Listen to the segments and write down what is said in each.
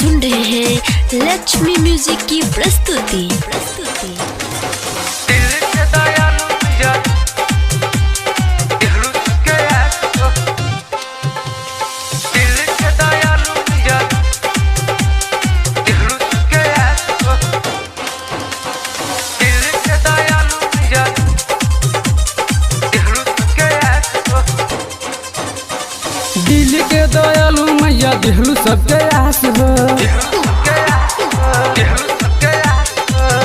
सुन रहे हैं लक्ष्मी म्यूजिक की प्रस्तुति प्रस्तुति। दिल के दयालु मैया दिहलु सबके आस हो।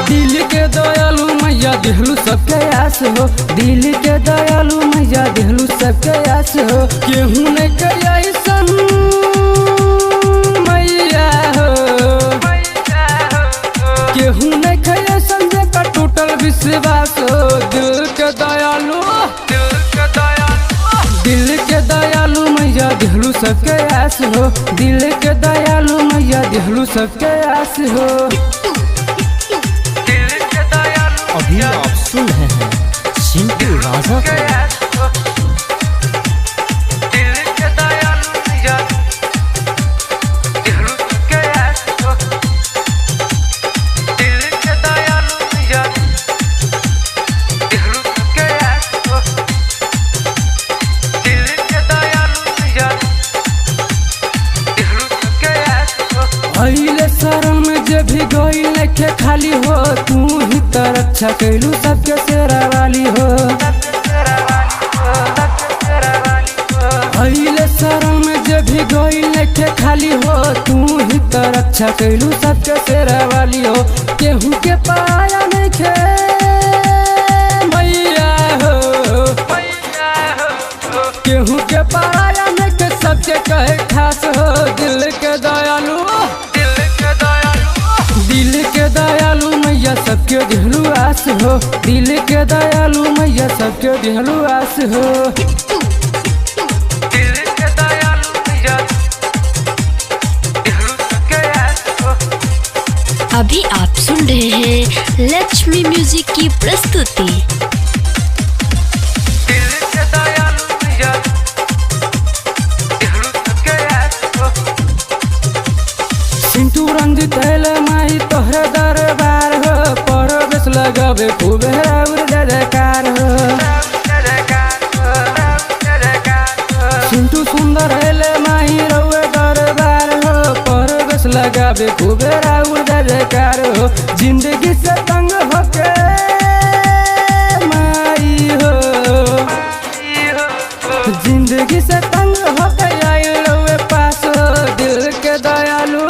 दिल के दयालु मैया दिहलु सबके आस हो। दिल के दयालु मैया दिहलु सबके आस हो। केहू ने कई मैया हो, केहू ने कई का टूटल विश्वास हो। दिल के दयालु, दिल के दयालु मैया दिहलु सबके आस हो। दिल के दयालु मैया दिहलु सबके आस हो। अभी आप सुन रहे हैं सिंटू राजा को। अइले शरण में जे भी गइल के खाली हो, तू ही त रक्षा कैलू सबके सेरा वाली हो। अइले शरण में जे भी गइल के खाली हो, तू ही त रक्षा कैलू सबके सेरा वाली हो। केहू के पाया नहीं खे मैया हो, केहू के पाया नहीं खे सबके कहे खास हो। दिल के दयालु, दिल के दयालु मैया सबके दिहलु आस हो। दिल के दयालु मैया सबके दिहलु आस हो। अभी आप सुन रहे हैं लक्ष्मी म्यूजिक की प्रस्तुति। सिंटू रंजित अइले माई तोहरे दरबार हो, परवेश लगावे खूबे राउर जयकार हो। सिंटू सुंदर अइले माई रउए दरबार हो, परवेश लगावे खूबे राउर जयकार हो। जिंदगी से तंग होके माई हो, जिंदगी से तंग होके आइल रउए पास हो। दिल के दयालु,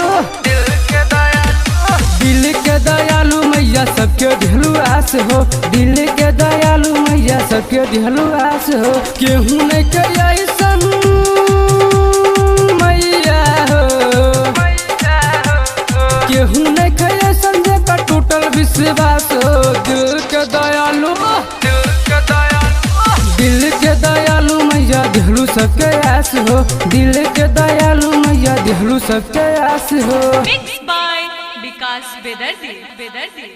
दिल के दयालु मैया सबके दिहलु आस हो। दिल के दयालु मैया सबके दिहलु आस हो। केहू ने कई मैया हो, केहू ने कई का टूटल विश्वास हो। दिल के दयालु, दिल के दयालु मैया दिहलु सबके आस हो। दिल के दयालु मैया दिहलु सबके आस हो। Mixed by Vikas Bedardi. Bedardi.